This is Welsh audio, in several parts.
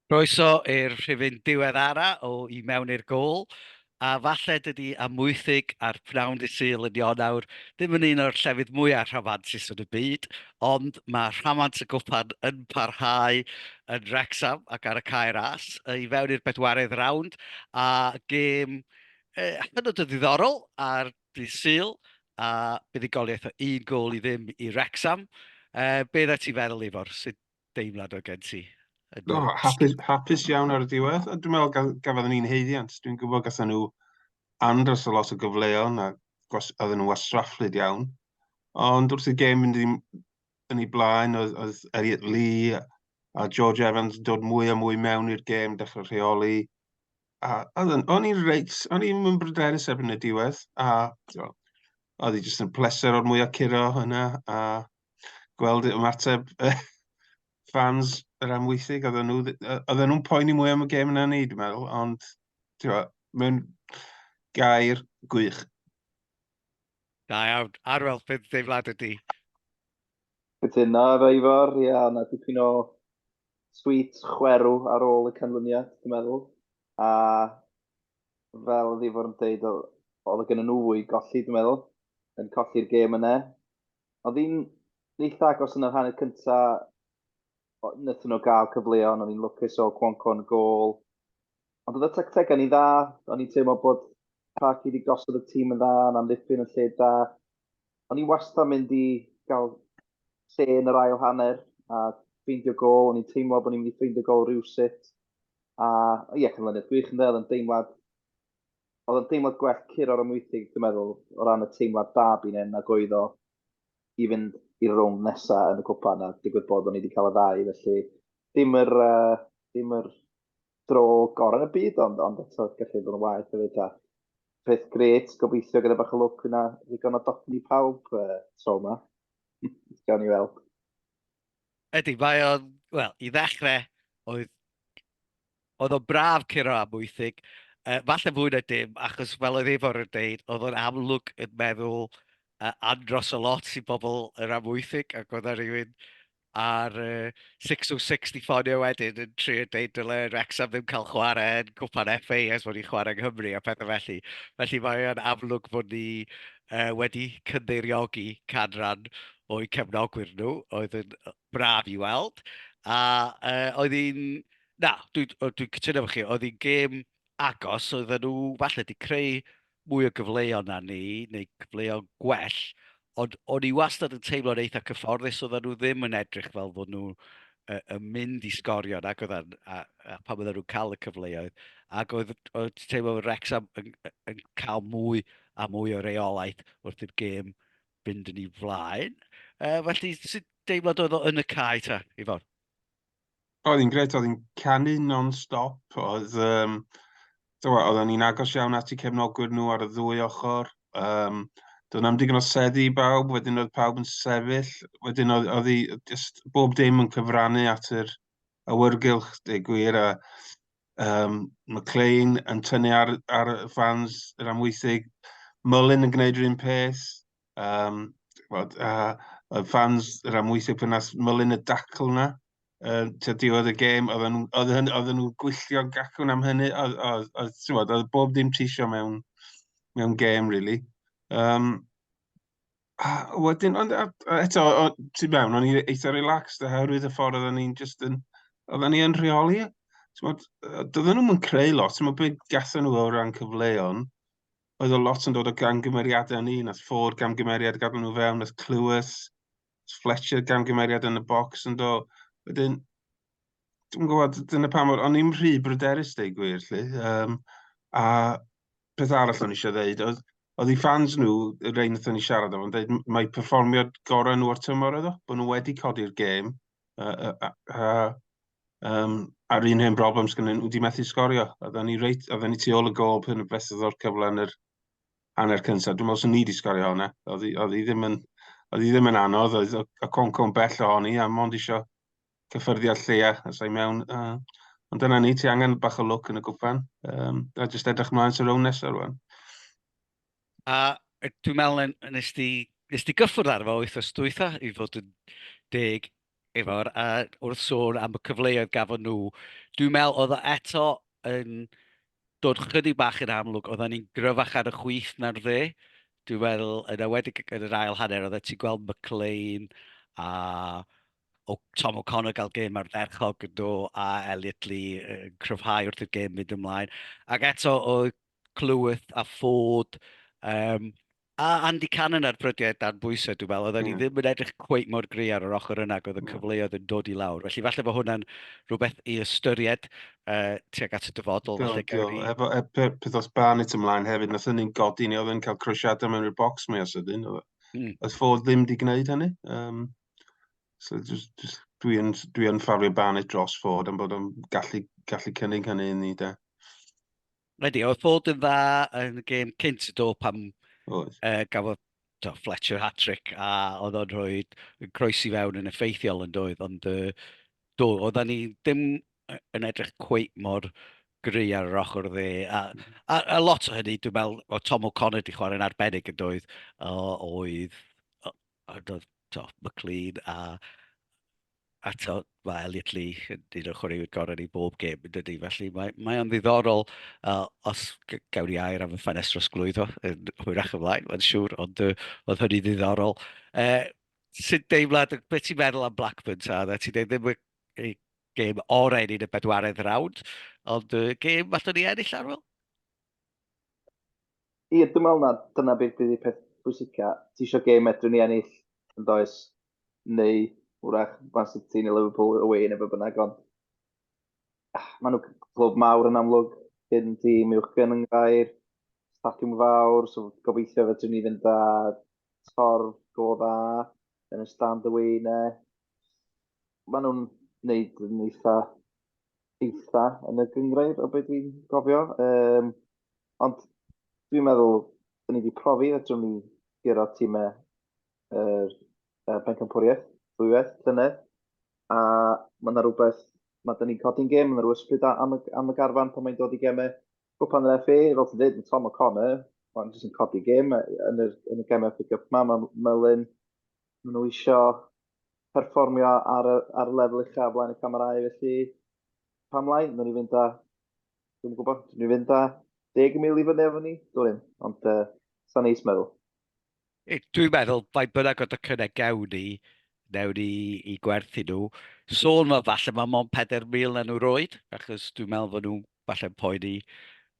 Croeso i'r rhifyn diweddara o I Mewn i'r Gôl, a falle dydy Amwythig a'r pnawn dydd Sul yn Ionawr ddim yn un o'r llefydd mwyaf rhamantus yn y byd, ond mae rhamant y gwpan yn parhau yn Wrecsam ac ar y Cae Ras, i fewn i'r bedwaredd rownd, a gêm hynod o ddiddorol ar dydd Sul, a buddugoliaeth o un gôl i ddim i Wrecsam. Be oeddet ti'n feddwl, Ifor? Sut deimlad oedd gen ti? O, hapus, hapus iawn ar y diwedd. Dwi'n meddwl gafodd ni'n haeddiant. Dwi'n gwybod gathen nhw andros o lot o gyfleon a oedden nhw wastrafflyd iawn. Ond wrth i'r gêm mynd yn ei blaen, oedd, oedd Elliot Lee a George Evans yn dod mwy a mwy mewn i'r gêm, dechrau rheoli. A o'n i'n reit, o'n i'n bryderus erbyn y diwedd, a oedd hi jyst yn pleser o'r mwyaf curo hynna, a gweld ymateb fans yr Amwythig, oedden nhw, oedden nhw'n poeni mwy am y gêm yna ni, dwi'n meddwl, ond ti'n mewn gair gwych. Da iawn. Arwel, beth deimlad ydy? Cytuno efo Ifor, ia, yna dipyn o sweet chwerw ar ôl y canlyniad, dwi'n meddwl. A fel oedd Ifor yn dweud, oedd gen nhw fwy golli, dwi'n meddwl, yn colli'r gêm yna. Oedd hi'n eitha agos yn yr hanner cynta, wnaethon nhw gael cyfleon, o'n i'n lwcus o Cwoncon gôl. Ond oedd y tactegau ni'n dda, o'n i'n teimlo bod Parky wedi gosod y tîm yn dda, yn amddiffyn yn lle da. O'n i'n wastad mynd i gael lle yn yr ail hanner a ffeindio gôl, o'n i'n teimlo bod ni'n mynd i ffeindio gôl rhywsut. A ie, canlyniad gwych yn dde, oedd yn deimlad oedd o'n deimlad gwell curo'r Amwythig, dwi'n meddwl, o ran y teimlad derby 'na nag oedd o i fynd i'r rownd nesa yn y cwpan, a digwydd bod o'n i wedi cael y ddau, felly dim yr, uh, dim yr dro gorau yn y byd, ond, ond eto gallu bod yn waeth hefyd. A peth gret, gobeithio gyda bach o lwc yna ddigon o docyn i pawb tro yma. Gawn ni weld. Ydy, mae o'n, wel, i ddechrau, oedd Oedd o'n braf curo Amwythig, falle fwy na dim, achos fel oedd Ifor yn deud, oedd o'n amlwg yn meddwl andros o lot i bobl yr Amwythig, ac oedd 'na rywun ar 606 'di ffonio wedyn yn trio deud dyle Wrecsam ddim cael chwarae yn Cwpan FA ers bod ni'n chwarae yng Nghymru a pethau felly. Felly mae o'n amlwg bod ni wedi cynddeiriogi canran o'u cefnogwyr nhw, oedd yn braf i weld. A oedd hi'n... Na, dwi'n dwi cytuno efo chi, oedd hi'n gêm agos, oedden nhw falle 'di creu mwy o gyfleon na ni, neu cyfleon gwell, ond o'n i wastad yn teimlo'n eitha cyfforddus, oedden nhw ddim yn edrych fel fod nhw yn mynd i sgorio nag oedden, a, a pan oedden nhw'n cael y cyfleoedd, ac oedd, oedd ti'n teimlo fod Wrexham yn, yn cael mwy a mwy o reolaeth wrth i'r gêm fynd yn ei flaen. Felly, sut deimlad oedd o yn y cae ta, Ifor? Oedd hi'n gret, oedd hi'n canu non-stop, oedd, um, oedden ni'n agos iawn at eu cefnogwyr nhw ar y ddwy ochr. Um, doedd na'm digon o seddi i bawb, wedyn oedd pawb yn sefyll, wedyn oedd, oedd hi just bob dim yn cyfrannu at yr awyrgylch, dweud gwir, a um, McLean yn tynnu ar, ar y fans yr Amwythig, Mullin yn gwneud yr un peth, um, bod, a, y fans yr Amwythig pan nath Mullin y dacl na, uh, tua diwedd y gêm, oedden nhw, oedden, oedden nhw'n gwylltio gacwn am hynny, oedd, oedd, oedd, oedd, oedd bob dim ti isio mewn, mewn gêm, really. Um, A wedyn, ond a, a eto, o, tu mewn, o'n i eitha relaxed oherwydd y ffordd oedden ni'n just yn, oedden ni yn rheoli. T'mod, doedden nhw'm yn creu lot, t'mod be gathon nhw o ran cyfleon, oedd o lot yn dod o gamgymeriadau ni, nath Ford gamgymeriad gadael nhw fewn, nath Cluess, Fletcher gamgymeriad yn y bocs yn do. Wedyn, dwi'n gwybod, dyna pam o'n i'n rhy bryderus, dweud gwir, lly. Um, a peth arall o'n i eisiau dweud, oedd, oedd i fans nhw, y rei wnaethon ni siarad efo, yn dweud mai perfformiad gorau nhw o'r tymor oedd o, bod nhw wedi codi'r gêm, uh, uh, uh, um, a'r un hen broblem sgynny nhw wedi methu sgorio. Oedden ni reit, oedden ni tu ôl y gôl pan y fethodd o'r cyfle yn yr hanner cyntaf. Dwi'n meddwl sy'n ni wedi sgorio hwnna. Oedd hi ddim yn, oedd hi ddim yn anodd, oedd y Conco'n bell ohoni, a mond eisiau cyffyrddiad lleia os ai mewn. Uh, ond dyna ni, ti angen bach o lwc yn y gwpan. Um, a jyst edrych mlaen sy'n rownd nesaf rwan. A dwi'n meddwl nes di, nes di gyffwrdd ar fo wythnos dwytha i fod yn deg. Ifor, a wrth sôn am y cyfleoedd gafon nhw, dwi'n meddwl oedd o eto yn dod chydig bach yn amlwg, oedden ni'n gryfach ar y chwith na'r dde. Dwi'n meddwl, yn enwedig yn yr ail hanner, oeddet ti'n gweld McLean a o Tom O'Connor gael gêm ardderchog yn do, a Elliot Lee yn cryfhau wrth i'r gêm fynd ymlaen. Ac eto oedd Cleworth a Ford, um, a Andy Cannon ar brydiau dan bwysau, dwi'n meddwl, oedden ni ddim yn edrych cweit mor gry ar yr ochr yna, ac oedd y cyfleoedd yn dod i lawr. Felly falle bod hwnna'n rhywbeth i ystyried tuag at y dyfodol. Do, falle do. Efo, e, peth os Barnett ymlaen hefyd, nath hynny'n godi ni, oedd yn cael croesiadau mewn i'r bocs mwy o sydyn. Oedd Ford ddim wedi gwneud hynny. So just, dwi'n dwi yn ffafrio Barnett dros Ford am bod o'n gallu, gallu cynnig hynny i ni, de. Ydy, oedd Ford yn dda yn y gêm cynt do pam gafodd to, Fletcher hat-trick a oedd o'n rhoi yn croesi fewn yn effeithiol yn doedd, ond do, oedden ni ddim yn edrych cweit mor gry ar yr ochr dde, a, a, a lot o hynny, dwi'n meddwl, o Tom O'Connor di chwarae'n arbennig yn doedd, o, oedd, o, oedd to, McLean a a to, mae Elliot Lee yn un o'r chwaraewyr gorau ni bob gêm, yn dydy? Felly mae, mae o'n ddiddorol, os gawn ni air am y ffenest drosglwyddo yn hwyrach ymlaen, mae'n siŵr, ond oedd hynny ddiddorol. Sut deimlad, beth ti'n meddwl am Blackburn ta? Ti'n dweud ddim y gêm orau ni yn y bedwaredd rawnd, ond gêm allwn ni ennill ar ôl? Ie, dwi'n meddwl na dyna beth ydy peth pwysica. Ti eisiau gêm medrwn ni ennill, yn does? Neu, wrach, Man City neu Liverpool away neu be bynnag, ond maen nhw clwb mawr yn amlwg, cyn tîm uwch gynghrair, stadiwm fawr, so gobeithio fedrwn ni fynd â torf go dda yn y stand away ne. Maen nhw'n neud yn eitha eitha yn y gynghrair o beth dwi'n gofio. Ond dwi'n meddwl, da ni wedi profi fedrwn ni guro tîmau yr bencampwriaeth ddwywaith llynedd, a mae yna rhywbeth, mae da ni'n codi'n gêm, mae yna rhyw ysbryd am y, am y garfan pan mae'n dod i gemau. Cwpan yr FA, fel ti'n dweud, mae Tom O'Connor, mae'n jyst yn codi gêm yn y, yn y gemau pick-up ma, mae Mullin, maen nhw isio perfformio ar y, ar y lefel uchaf flaen y camerâu, felly pam lai, nhw'n i fynd â, dwi'n gwybod, nhw'n i fynd â 10,000 i fyny efo ni, dwi'n, ond sa'n neis meddwl. Dwi'n meddwl, faint bynnag o docynnau gewn ni, newn ni i gwerthu nhw. Sôn ma falle mae mond 4,000 na nhw roed, achos dwi'n meddwl fod nhw falle'n poeni,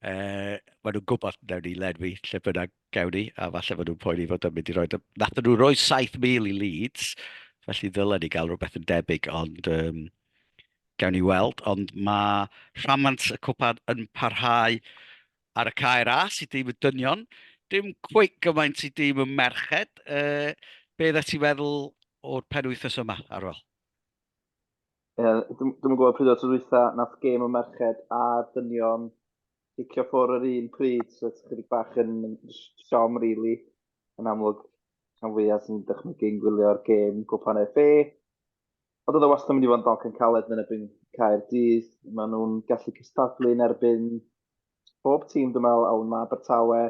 maen nhw'n gwybod newn ni lenwi lle bynnag gewn ni, a falle fod nhw'n poeni fod o'n mynd i roi... Nathon nhw roi 7,000 i Leeds, felly ddylen ni gael rhywbeth yn debyg, ond gawn ni weld. Ond mae rhamant y cwpan yn parhau ar y cae ras i dîm y dynion. Dim cweit gymaint i dîm y merched. Be oeddet ti'n feddwl o'r penwythnos yma, Arwel? Ie, yeah, dwi'n dwi gwybod pryd o'r tro dwytha nath gêm y merched a dynion cicio ffwrdd yr un pryd, so it's chydig bach yn siom, really. Yn amlwg, rhan fwyaf sy'n dychmygu'n gwylio'r gêm Gwpan FA. Ond oedd o wastad yn mynd i fod yn dalcen caled yn erbyn Caerdydd. Maen nhw'n gallu cystadlu yn erbyn pob tîm, dwi'n meddwl, a mae Abertawe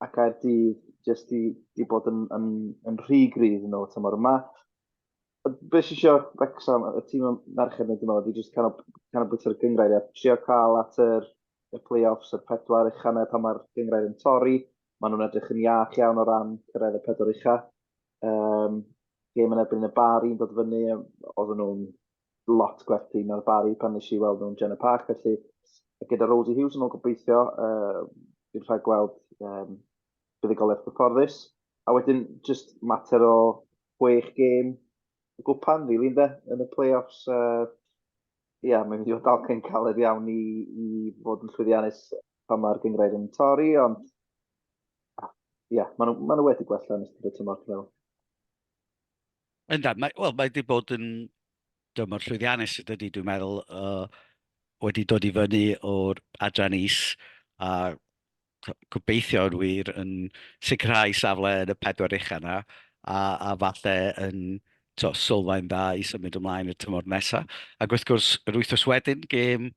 a Caerdydd jyst di, di bod yn, yn, yn rhy gryf yn nhw tymor yma. Be sy'n eisiau Wrexham, y tîm y merched dwi'n meddwl, ydy jyst canolbwyntio ar y gynghrair a trio cael at yr, y play-offs, yr pedwar ucha yna pan mae'r gynghrair yn torri. Maen nhw'n edrych yn iach iawn o ran cyrraedd y pedwar ucha. Gêm yn erbyn y Bari yn dod fyny, oedden nhw'n lot gwell tîm na'r Bari pan nes i weld nhw'n Jenner Park, felly gyda Rosie Hughes yn ôl gobeithio, dwi'n rhaid gweld buddugoliaeth gyfforddus. A wedyn, just mater o 6 gêm y gwpan, really, ynde, yn y play-offs. Ia, mae'n mynd i fod dalcen caled iawn i, i fod yn llwyddiannus pan mae'r gynghrair yn torri, ond ia, maen nhw, maen nhw wedi gwella yn ystod y tymor, dwi'n meddwl. Yndan, mae, wel, mae wedi bod yn dymor llwyddiannus, ydy, dwi'n meddwl, wedi dod i fyny o'r adran is a gobeithio yn wir yn sicrhau safle yn y pedwar ucha yna a, a falle yn to, sylfaen dda i symud ymlaen i'r tymor nesaf. Ac wrth gwrs, yr wythnos wedyn, gêm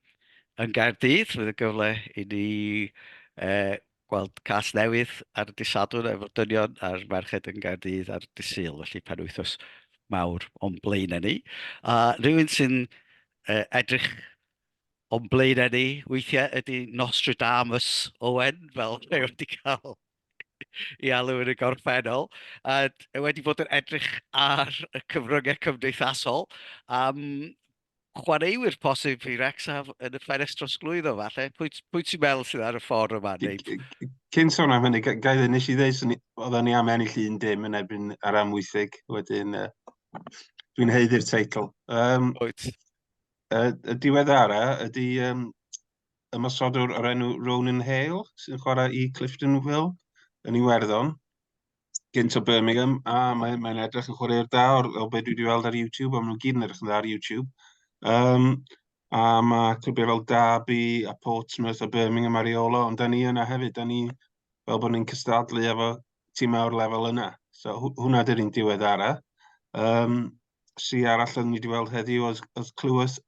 yn Gaerdydd, fydd y gyfle i ni gweld Cas Newydd ar y dydd Sadwrn efo'r dynion a'r merched yn Gaerdydd ar dydd Sul, felly penwythnos mawr o'n blaenau ni. A rhywun sy'n edrych o'n blaenau ni weithiau ydy Nostradamus Owen, fel mae wedi cael i alw yn y gorffennol, a wedi bod yn edrych ar y cyfryngau cymdeithasol am chwaraewyr posib i Wrecsam yn y ffenest drosglwyddo falle. Pwy, pwy ti'n meddwl sydd ar y ffordd yma? Neu... Cyn sôn am hynny, ga i ddweud, nes i ddweud, oedden ni am ennill 1-0 yn erbyn ar Amwythig, wedyn dwi'n haeddu'r teitl. Wyt. Y diweddara ydy ymosodwr o'r enw Ronan Hale, sy'n chwarae i Cliftonville yn Iwerddon, gynt o Birmingham, a mae'n mae edrych yn chwaraewr da o'r, o beth dwi wedi weld ar YouTube, a maen nhw gyd yn edrych yn dda ar YouTube. A mae clybiau fel Derby a Portsmouth a Birmingham ar ei ôl o, ond da ni yna hefyd, da ni fel bod ni'n cystadlu efo tîmau o'r lefel yna. So hwnna dy'r un diweddara. Si arall oeddwn ni wedi weld heddiw oedd, oedd Clywys,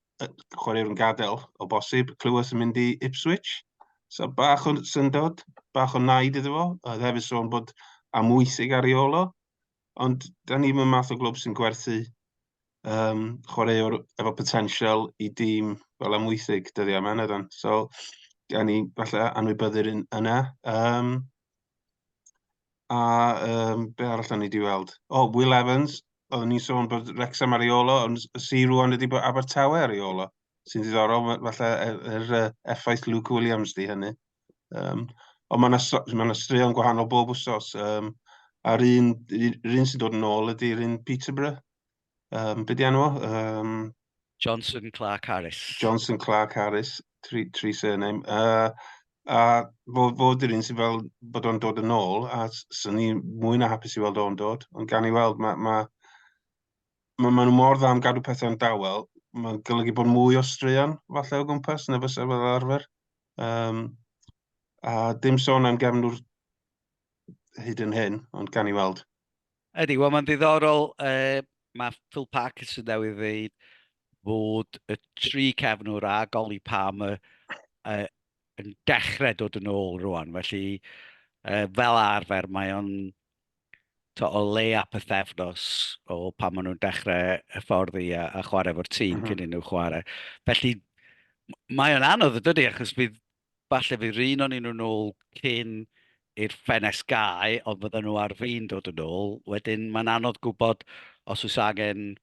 chwaraewr yn gadael o bosib, Clywys yn mynd i Ipswich. So bach o syndod, bach o naid iddo fo. Oedd hefyd sôn bod Amwythig ar ei ôl o. Ond da ni'm yn math o glwb sy'n gwerthu chwaraewr efo potensial i dîm fel Amwythig dyddiau yma, nadan. So, gan ni falle anwybyddu'r un yna. A be arall o'n i wedi weld? O, oh, Will Evans, oeddwn ni'n sôn bod Wrexham ar ei ôl o, ond y si rwan ydy bod Abertawe ar ei ôl o, sy'n ddiddorol, falle yr effaith Luke Williams di hynny. Ond mae yna ma straeon gwahanol bob wsos. A'r un, yr un sy'n dod yn ôl ydy'r un Peterborough. Be di enw o? Jonson Clarke-Harris. Jonson Clarke-Harris, tri surname. A fo di'r un sy'n fel bod o'n dod yn ôl, a swn i mwy na hapus i weld o'n dod. Ond gan i weld, mae ma, ma, ma nhw mor dda am gadw pethau'n dawel, mae'n golygu bod mwy o straeon falle o gwmpas na fysa fel arfer. A dim sôn am gefnwr hyd yn hyn, ond gan i weld. Ydy, wel mae'n ddiddorol, mae Phil Parkinson newydd ddeud fod y tri cefnwr a Golly Palmer yn dechrau dod yn ôl rwan, felly fel arfer mae o'n to, o leia pythefnos o pan maen nhw'n dechrau hyfforddi a chwarae efo'r tîm cyn iddyn nhw chwarae. Felly mae o'n anodd ydydi, achos fydd falle fydd un o'n nhw'n ôl cyn i'r ffenest gau, ond fydden nhw ar fin dod yn ôl. Wedyn mae'n anodd gwybod os oes angen,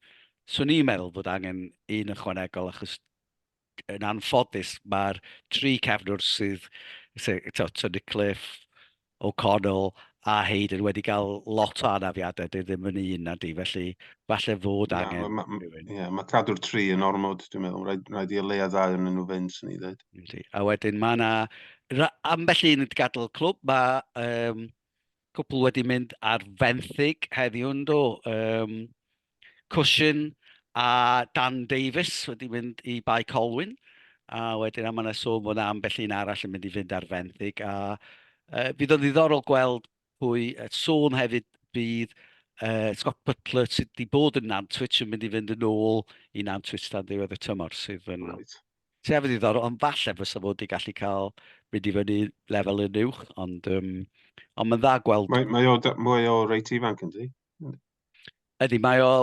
swn i'n meddwl bod angen un ychwanegol, achos yn anffodus mae'r tri cefnwr sydd, Tunnicliffe, O'Connell a Hayden wedi cael lot o anafiadau, dwi ddim yn un na di, felly falle fod angen ma, ma, rhywun. Ie, mae cadw'r tri yn ormod, dwi'n meddwl, rhaid i o leia ddau yn nhw fynd, swn i ddweud. A wedyn mae yna, ambell un wedi gadael y clwb, mae cwpl wedi mynd ar fenthyg heddiw yn do. Cushion a Dan Davies wedi mynd i Bae Colwyn. A wedyn a mae yna sôn bod yna ambell un arall yn mynd i fynd ar fenthyg. A fydd o'n ddiddorol gweld pwy, sôn hefyd bydd Scott Butler sydd wedi bod yn Nantwich yn mynd i fynd yn ôl i Nantwich tan ddiwedd y tymor sydd yn... Right. Sydd hefyd ddiddorol, ond falle fysa fod wedi gallu cael mynd i fyny lefel yn uwch, ond, ond mae'n dda gweld... Mae o reit ifanc yn di? Ydy, mae o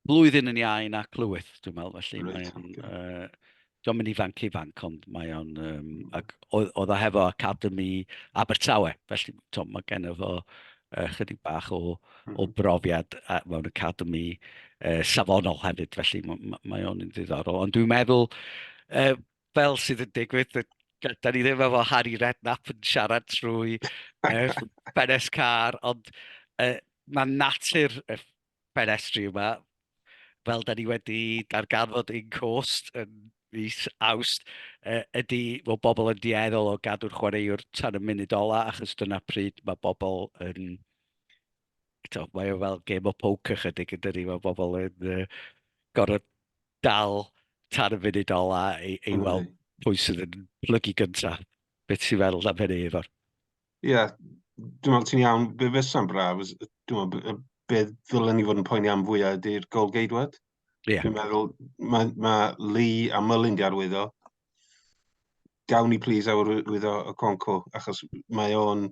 blwyddyn yn iau na Clywith, dwi'n meddwl, felly mae o'n... Okay. Dio'm yn ifanc ifanc, ond mae o'n... Ac oedd o hefo Academy Abertawe, felly to, mae gen fo chydig bach o brofiad mewn Academy safonol hefyd, felly mae, mae o'n un ddiddorol. Ond dwi'n meddwl, fel sydd yn digwydd, da ni ddim efo Harry Redknapp yn siarad trwy ffenest car, ond mae natur y ffenestri yma, fel da ni wedi darganfod un cost yn mis Awst, ydy bod bobl yn dueddol o gadw'r chwaraewr tan y munud ola, achos dyna pryd mae bobl yn... Eto, mae o fel game o poker chydig yn dydi, mae bobl yn gorfod dal tan y funud ola i weld pwy sydd yn plygu gynta. Beth ti'n feddwl am hynny, Ifor? Ie, yeah, dwi'n meddwl ti'n iawn, be fysa'n braf, dwi'n meddwl, be ddylen ni fod yn poeni am fwyaf ydy'r gôl-geidwad. Dwi'n meddwl, mae Lee a Mullin di arwyddo. Gawn ni please arwyddo Okonkwo, achos mae o'n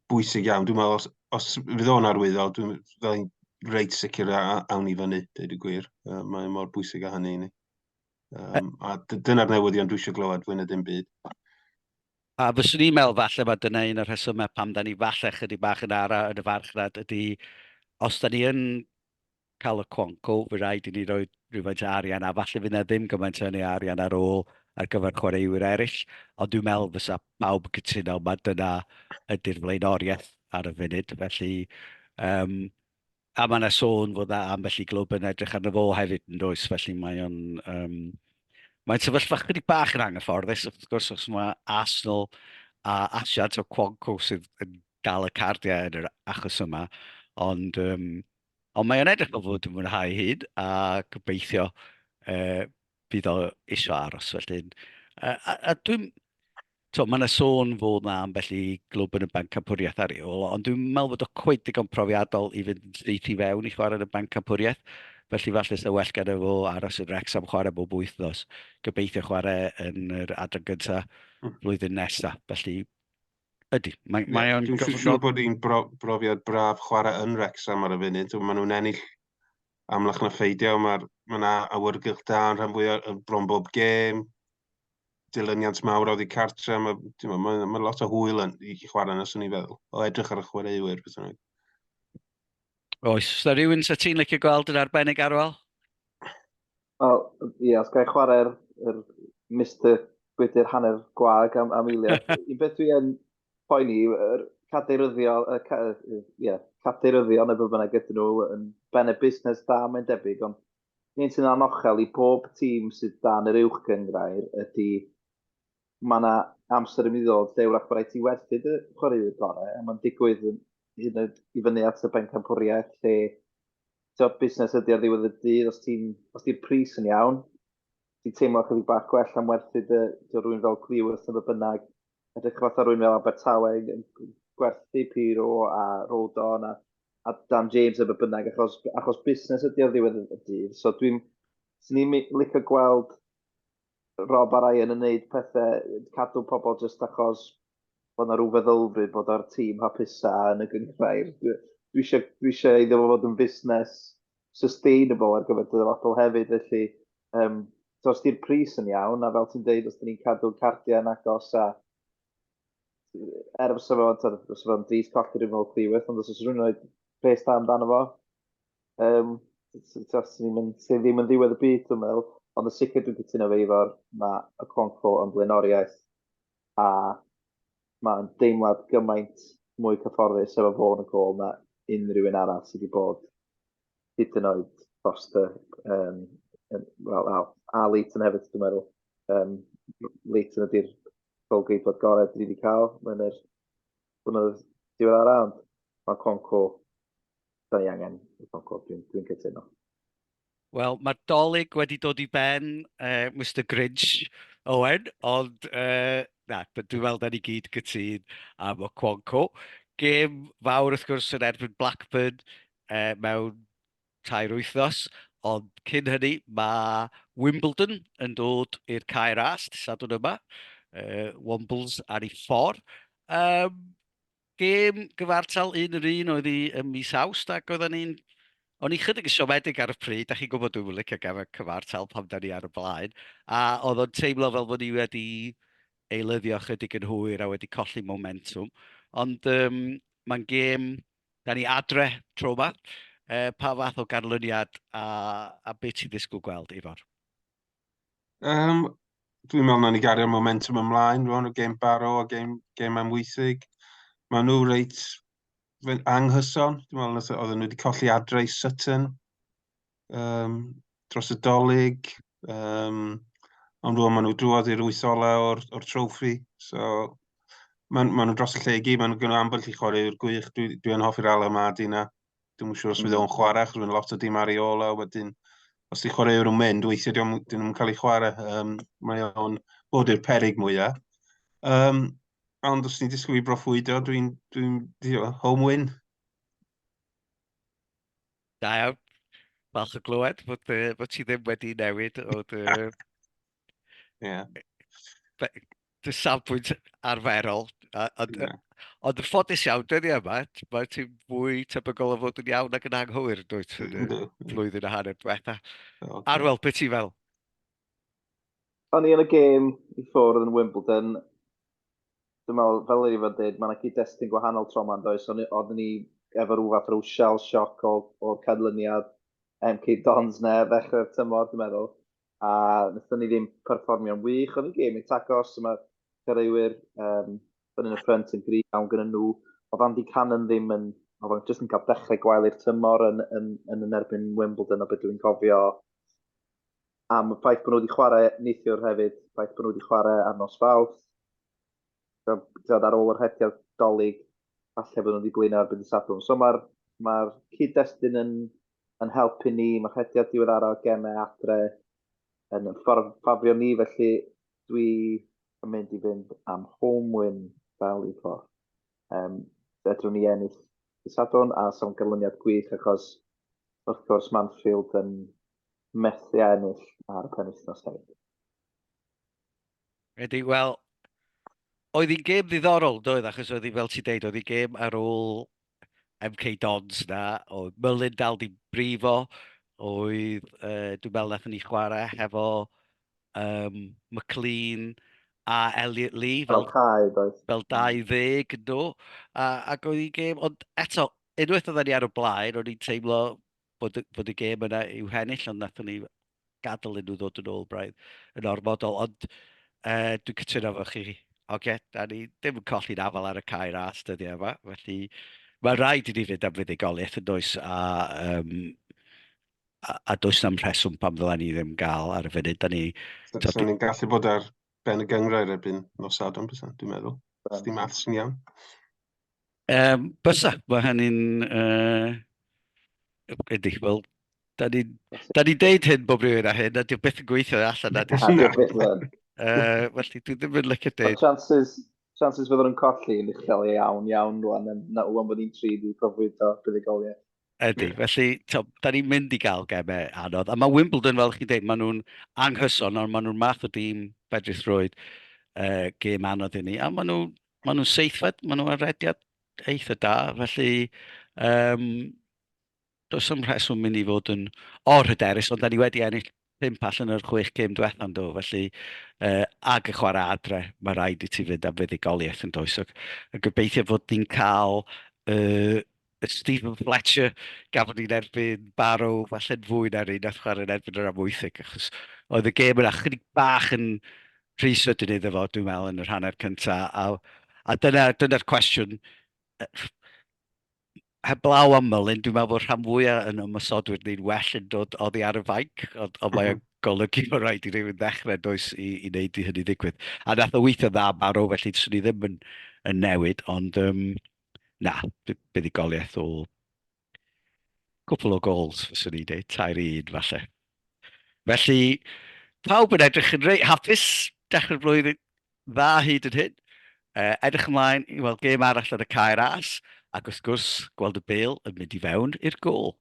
bwysig iawn. Dwi'n meddwl, os fydd o'n arwyddo, dwi'n reit sicr a awn ni fyny, dweud y gwir. Mae mor bwysig â hynny i ni. A dyna'r newyddion dwi eisiau glywed fwy na dim byd. A fyswn i'n meddwl falle mae dyna un o'r rhesymau pam da ni falle chydig bach yn ara yn y farchnad ydy os da ni yn cael Okonkwo, fe rhaid i ni roi rhywfaint o arian, a falle fydd 'na ddim gymaint o hynny o arian ar ôl ar gyfer chwaraewyr eraill, ond dwi'n meddwl fysa pawb yn cytuno mai dyna ydy'r flaenoriaeth ar y funud, felly um, a mae yna sôn fod 'na ambell i glwb yn edrych arno fo hefyd yn does, felly mae o'n um, mae'n sefyllfa chydig bach yn anghyfforddus, wrth gwrs, os mae Arsenal a asiant Okonkwo sydd yn dal y cardiau yn yr achos yma, ond um, ond mae o'n edrych fel fod yn mwynhau hyn a gobeithio bydd o isio aros felly. A dwi'n... So, mae yna sôn fod yna ambell i glwb yn y Bencampwriaeth ar ei ôl, ond dwi'n meddwl bod o cweit digon profiadol i fynd yn syth i fewn i chwarae yn y Bencampwriaeth. Felly falle sy'n well gyda fo aros yn Wrexham chwarae bob wythnos. Gobeithio chwarae yn yr adran gyntaf flwyddyn nesaf. Felly ydy, mae, yeah, mae o'n Dwi'n gyfnod... siŵr bod hi'n bro brofiad braf chwarae yn Wrexham ar y funud. Maen nhw'n ennill amlach na pheidio. Mae yna awyrgylch da yn rhan fwyaf bron bob gêm. Dilyniant mawr oddi cartre. Mae, ma, ma lot o hwyl yn, i chwarae yna, swn i'n feddwl. O edrych ar y chwaraewyr, beth bynnag. Oes, oes 'na rhywun sa ti'n licio gweld yn arbennig, Arwel? Wel, ie, os ga i chwarae'r yr Mister Gwydr hanner gwag am, am eiliad. Un beth dwi yn poeni, yr cadeiryddion, y ca, ie, cadeiryddion neu be bynnag ydyn nhw yn ben y busnes da mae'n debyg, ond un sy'n anochel i bob tîm sydd dan yr uwch gynghrair ydy mae yna amser yn mynd i ddod lle wrach bod rhaid ti werthu dy chwaraewyr gorau, a mae'n digwydd yn hyd yn oed i fyny at y bencampwriaeth lle tibod, busnes ydy ar ddiwedd y dydd, os ti'n, os di'r pris yn iawn, ti'n teimlo chydig bach gwell am werthu dy, dy rwy'n fel Cleworth neu be bynnag, edrych fatha rwy'n fel Abertawe yn gwerthu Piro a Rodon a, a Dan James neu be bynnag, achos, achos busnes ydy ar ddiwedd y dydd. So dwi'n, swn i'n licio gweld Rob a Ryan yn neud pethau, cadw pobl jyst achos bod 'na rhyw feddylfryd bod o'r tîm hapusa yn y gynghrair. Dwi, dwi eisiau, dwi eisiau iddo fo fod yn fusnes sustainable ar gyfer dyfodol hefyd, felly um, so os di'r pris yn iawn, a fel ti'n deud, os dyn ni'n cadw cardiau yn agos a er fysa fo'n fysa fo'n drist colli rhywun fel Cleworth, ond os oes rhywun yn rhoi pres da amdano fo, um, sy'n ddim yn ddiwedd y byd, dwi'n meddwl, ond yn sicr dwi'n cytuno fe Ifor, mae Okonkwo yn blaenoriaeth a mae'n deimlad gymaint mwy cyfforddus efo fo yn y gôl na unrhyw un arall sydd wedi bod hyd yn oed Foster, um, well, a, a Leighton hefyd, dwi'n meddwl. Um, Leighton ydy'r golgeidwad gorau dwi wedi cael yn yr blynyddoedd diweddara, ond mae Okonkwo, da ni angen Okonkwo, dwi'n dwi cytuno. Wel, mae'r Dolig wedi dod i ben, Mister Grinch Owen, ond na, dwi'n meddwl da ni gyd gytûn am Okonkwo. Gêm fawr wrth gwrs yn erbyn Blackburn mewn 3 wythnos, ond cyn hynny mae Wimbledon yn dod i'r Cae Ras, dydd Sadwrn yma, Wombles ar ei ffordd. Gêm gyfartal 1-1 oedd hi ym mis Awst ac oedden ni'n... O'n i chydig yn siomedig ar y pryd, da chi'n gwybod dwi'm yn licio gemau cyfartal pan da ni ar y blaen, a oedd o'n teimlo fel bod ni wedi eilyddio chydig yn hwyr a wedi colli momentwm. Ond um, mae'n gêm, da ni adre tro yma. Pa fath o ganlyniad a, a beth ti'n ddisgwyl gweld, Ifor? Dwi'n meddwl na ni gario'r momentum ymlaen, rwan o gêm Barrow a gêm, gêm Amwythig. Maen nhw reit anghyson. Dwi'n meddwl nath, oedden nhw wedi colli adre i Sutton dros y Dolig. Ond rwan maen nhw drwodd i'r wyth ola o'r, or troffi. So, maen, maen nhw dros y lle i gyd. Maen nhw gyda ambell i chwaraewyr gwych. Dwi, dwi yn hoffi'r Alamadi na. Dwi'm yn siŵr os fydd o'n chwarae, achos mae'n lot o dim ar ei ôl o, wedyn os di chwaraewr yn mynd, weithiau dyn nhw'n cael ei chwarae. Mae o'n bod i'r perig mwyaf. Ond os ni'n disgwyl i broffwydo, dwi'n, dwi, dwi, home win. Da iawn. Falch o glywed bod, bod ti ddim wedi newid o dy... Yeah. Dy safbwynt arferol. A, a, yeah. Ond yn ffodus iawn, dyddiau yma, mae ti'n fwy tebygol o fod yn iawn ac yn anghywir, dwyt, yn y flwyddyn a hanner diwetha. Okay. Arwel, beth ti'n fel? O'n i yn y gêm i ffwrdd yn Wimbledon. Dwi'n meddwl, fel yr Ifan dweud, mae yna gyd-destun gwahanol tro yma, does? Oeddwn ni efo rhyw fath o shell shock o'r canlyniad MK Dons na ddechrau'r tymor, dwi'n meddwl. A wnaethon ni ddim perfformio'n wych. Oedd yn gêm eitha agos, mae chwaraewyr fyny yn y ffrynt yn gryf iawn gyda nhw. Oedd Andy Cannon ddim yn... Oedd o'n jyst yn cael dechrau gwael i'r tymor yn, yn, yn, yn erbyn Wimbledon o beth dwi'n cofio. Am y ffaith bod nhw wedi chwarae neithiwr hefyd, ffaith bod nhw wedi chwarae ar nos Fawrth, tyd, ar ôl yr rhediad Dolig, falle bod nhw wedi blino erbyn y Sadwrn. So mae'r mae cyd-destun yn, yn helpu ni, mae'r rhediad diweddara o gemau adre yn ffordd ffafrio ni, felly dwi yn mynd i fynd am home win fel i ffordd. Fedrwn ni ennill y Sadwrn a sa'n ganlyniad gwych achos wrth gwrs Mansfield yn methu ennill ar y penwythnos hefyd. Ydy, wel, oedd hi'n gêm ddiddorol, doedd, achos oedd hi, fel ti'n deud, oedd hi'n gêm ar ôl MK Dons na, oedd Mullin dal di brifo, oedd, dwi'n meddwl nathon ni chwarae hefo McLean a Elliot Lee fel, fel, cae, fel 20 yn do, a, ac oedd hi'n gêm, ond eto, unwaith oedden ni ar y blaen, o'n i'n teimlo bod, bod y gêm yna i'w hennill, ond nathon ni gadael iddyn nhw ddod yn ôl braidd yn ormodol. Ond dwi'n cytuno efo chi. Oce, da ni ddim yn colli'n afael ar y cae ras dyddiau yma, felly mae rhaid i ni fynd am fuddugoliaeth yn does, a, um, a, a does na'm rheswm pam ddylen ni ddim gael ar y funud. Da ni... So, so ni'n gallu bod ar ben y gynghrair erbyn nos Sadwrn, bysa, dwi'n meddwl. Os di maths yn iawn. Bysa, mae hynny'n... Ydy, wel, da ni'n da ni deud hyn bob rhywun a hyn, a diw byth yn gweithio allan na. Felly, dwi ddim yn licio deud. Chances, chances fydden nhw'n colli yn uchel iawn, iawn rwan, na wwan bod ni'n tri di profiad o buddugoliaeth. Ydy, felly to, da ni'n mynd i gael gemau anodd. A mae Wimbledon, fel chi'n deud, maen nhw'n anghyson, ond maen nhw'n math o dîm fedrith roed gêm anodd i ni. A maen nhw, maen nhw'n seithfed, maen nhw ar rediad eitha da, felly does dim rheswm mynd i fod yn or-hyderus, ond da ni wedi ennill 5 allan o'r 6 gêm diwetha yn do, felly ag y chwarae adre, mae rhaid i ti fynd am fuddugoliaeth yn does. So, a gobeithio fod ni'n cael Stephen Fletcher gafon ni'n erbyn Barrow, falle'n fwy na'r un nath chwarae'n erbyn yr Amwythig, achos oedd y gêm yna chydig bach yn rhy sydyn iddo fo, dwi'n meddwl, yn yr hanner cyntaf. A, a dyna, dyna'r cwestiwn. Heblaw am Mullin, dwi'n meddwl bod rhan fwyaf yn ymosodwyr ni'n well yn dod oddi ar y fainc, ond, ond mae o'n mhm. golygu bod rhaid i rhywun ddechrau does i, i wneud i hynny ddigwydd. A nath o weithio dda Barrow, felly swn i ddim yn, yn newid, ond na, buddugoliaeth o cwpl o gols, fyswn i'n dweud, 3-1 falle. Felly, pawb yn edrych yn reit hapus, dechrau'r flwyddyn dda hyd yn hyn. Edrych ymlaen i weld gêm arall ar y Cae Ras, ac wrth gwrs, gweld y bêl yn mynd i fewn i'r gôl.